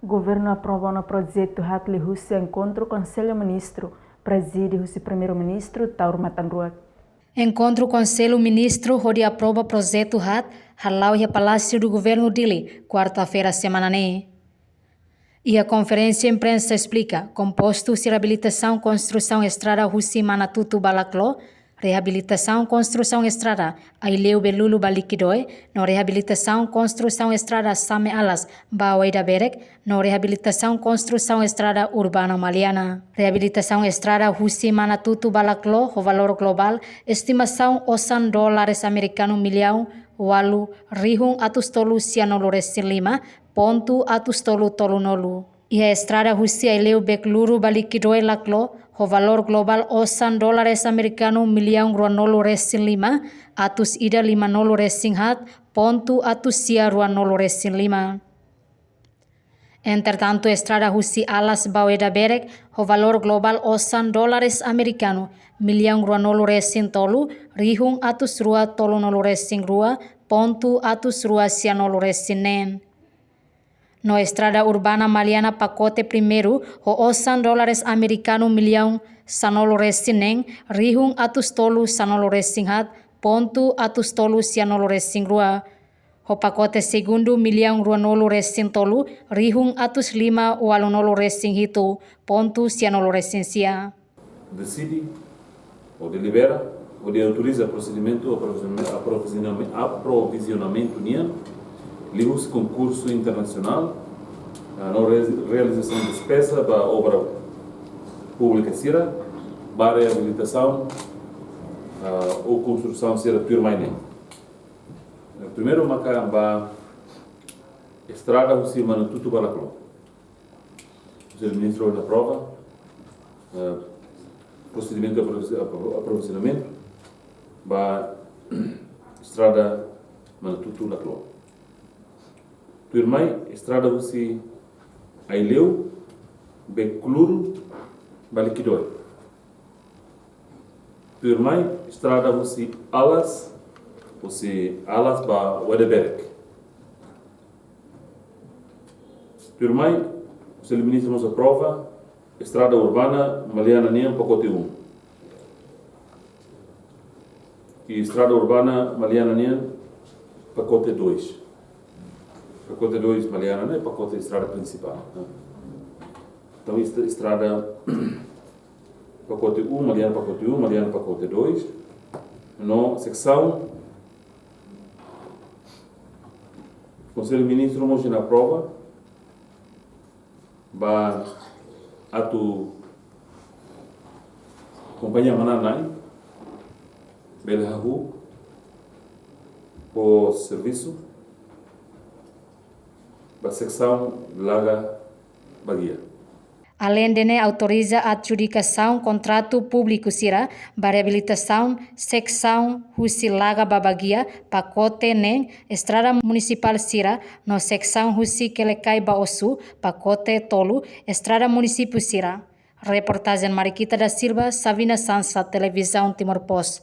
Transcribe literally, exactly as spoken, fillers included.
Governu aprova ona projetu haat liuhusi enkontru Konsellu Ministru, prezide husi Primeiru-Ministru Taur Matan Ruak. Enkontru Konsellu Ministru hodi aprova projetu haat hala'o iha Palásiu do Governu Dili, kuarta-feira semana ne'e. Iha konferénsia imprensa esplika, kompostu husi reabilitasaun konstrusaun estrada husi Manatutu ba Laclo, reabilitasaun konstrusaun estrada Aileu Beklulu ba Liquidoe, no reabilitasaun konstrusaun estrada Same Alas ba Waidaberek, no reabilitasaun konstrusaun estrada Urbana Maliana. Reabilitasaun estrada husi Manatutu ba Laclo ho valór globál estimasaun osan dólares amerikanu millaun ualu rihun atus tolu sianulu resin lima pontu atus tolu tolunulu. Iha estrada husi Aileu Beklulu ba Liquidoe Laclo, ho valór globál osan dólares amerikanu millaun ruanulu resin lima atus ida limanulu resin haat pontu atus sia ruanulu resin lima. Entretantu, estrada husi Alas ba Waidaberek, ho valór globál osan dólares amerikanu millaun ruanulu resin tolu rihun atus rua tolunulu resin rua pontu atus rua sianulu resin neen. No estrada Urbana Maliana pakote primeiru, ho osan dólares amerikanu millaun sanulu resin neen rihun atus tolu sanulu resin haat pontu atus tolu sianulu resin rua. Ho pakote segundu millaun ruanulu resin tolu rihun atus lima ualunulu resin hitu pontu sianulu resin sia. Deside ou delibera ou de autoriza prosedimentu aprovizionamentu nian liuhusi konkursu internasionál, ah, no re-, realizasaun despeza ba obra públika sira ba reabilitasaun, ah, ou konstrusaun sira tuirmai ne'e. Primeiru maka ba estrada husi Manatutu ba Laclo. Konsellu Ministru aprova, eh, prosedimentu aprovi-, apro-, aprovizionamentu ba estrada Manatutu Laclo. Tuirmai estrada husi Aileu Beklulu ba Liquidoe. Tuirmai estrada husi Alas, husi Alas ba Waidaberek. Tuirmai, Konsellu Ministru mós aprova estrada Urbana Maliana nian pakote um. I estrada Urbana Maliana nian pakote dois. Pakote dois Maliana ne'e pakote estrada prinsipál, né? Entaun, est-, estrada pakote um, Maliana pakote um, Maliana pakote dois. No seksaun, Konsellu Ministru mós aprova ba atu kompañia manán-na'in bele hahú ho servisu ba seksaun Laga Baguia. Aleinde ne'e, autoriza adjudikasaun kontratu públiku sira ba reabilitasaun seksaun husi Laga ba Baguia, pakote neen, estrada munisipál sira, no seksaun husi Quelicai ba Ossu, pakote tolu, estrada munisípiu sira. Reportajen Mariquita da Silva, Savina Sansa, Televizaun Timor Post.